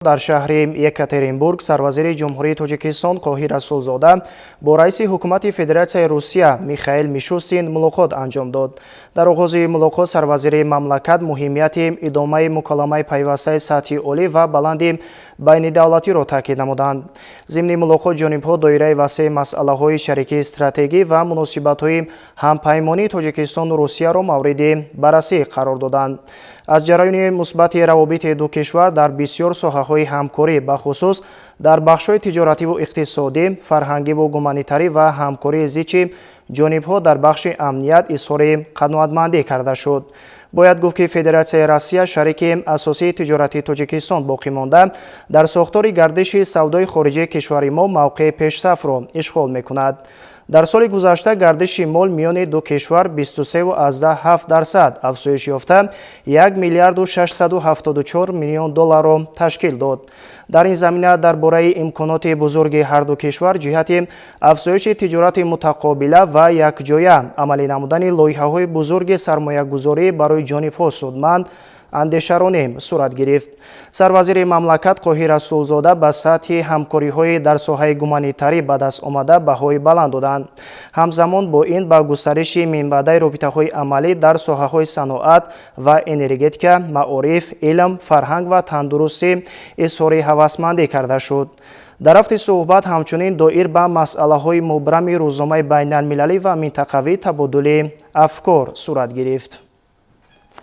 Дар шаҳри Екатеринбург сарвазири Ҷумҳурии Тоҷикистон Қоҳир Расулзода бо раиси ҳукумати Федератсияи Русия Михаил Мишустин мулоқот анҷом дод. Дар оғози мулоқот сарвазири мамлакат муҳимияти идомаи муколамаи пайвастаи сатҳи олӣ ва баланди байнидавлатиро таъкид намуданд. Зимни мулоқот ҷонибҳо доираи васеи масъалаҳои шарикии стратегӣ ва муносибатҳои ҳампаймонии Тоҷикистону Русияро мавриди баррасӣ қарор доданд. Аз ҷараёни мусбати равобити ду кишвар дар бисёр соҳаҳои ҳамкорӣ, бахусус дар бахшҳои тиҷоративу иқтисодӣ, фарҳангиву гуманитарӣ ва ҳамкории зичи ҷонибҳо дар бахши амният изҳори қаноатмандӣ карда шуд. Бояд гуфт, ки Федератсияи Россия шарики асосии тиҷорати Тоҷикистон боқӣ монда, дар сохтори гардиши савдои хориҷии кишвари мо мавқеи пешсафро ишғол мекунад. Дар соли гузашта гардиши мол миёни ду кишвар 23,7% афзоиш ёфта, 1 миллиарду 674 миллион долларро ташкил дод. Дар ин замина дар бораи имконоти бузурги ҳарду кишвар ҷиҳати афзоиши тиҷорати мутақобила ва якҷоя амалӣ намудани лоиҳаҳои бузурги сармоягузорӣ барои ҷонибҳо судманд андешаронӣ сурат гирифт. Сарвазири мамлакат Қоҳир Расулзода ба сатҳи ҳамкориҳои дар соҳаи гуманитарӣ ба даст омада баҳои баланд доданд. Ҳамзамон бо ин ба густариши минбаъдаи робитаҳои амалӣ дар соҳаҳои саноат ва энергетика, маориф, илм, фарҳанг ва тандурустӣ изҳори ҳавасмандӣ карда шуд. Дар рафти суҳбат ҳамчунин доир ба масъалаҳои мубрами рӯзномаи байналмилалӣ ва минтақавӣ табодули афкор сурат гирифт.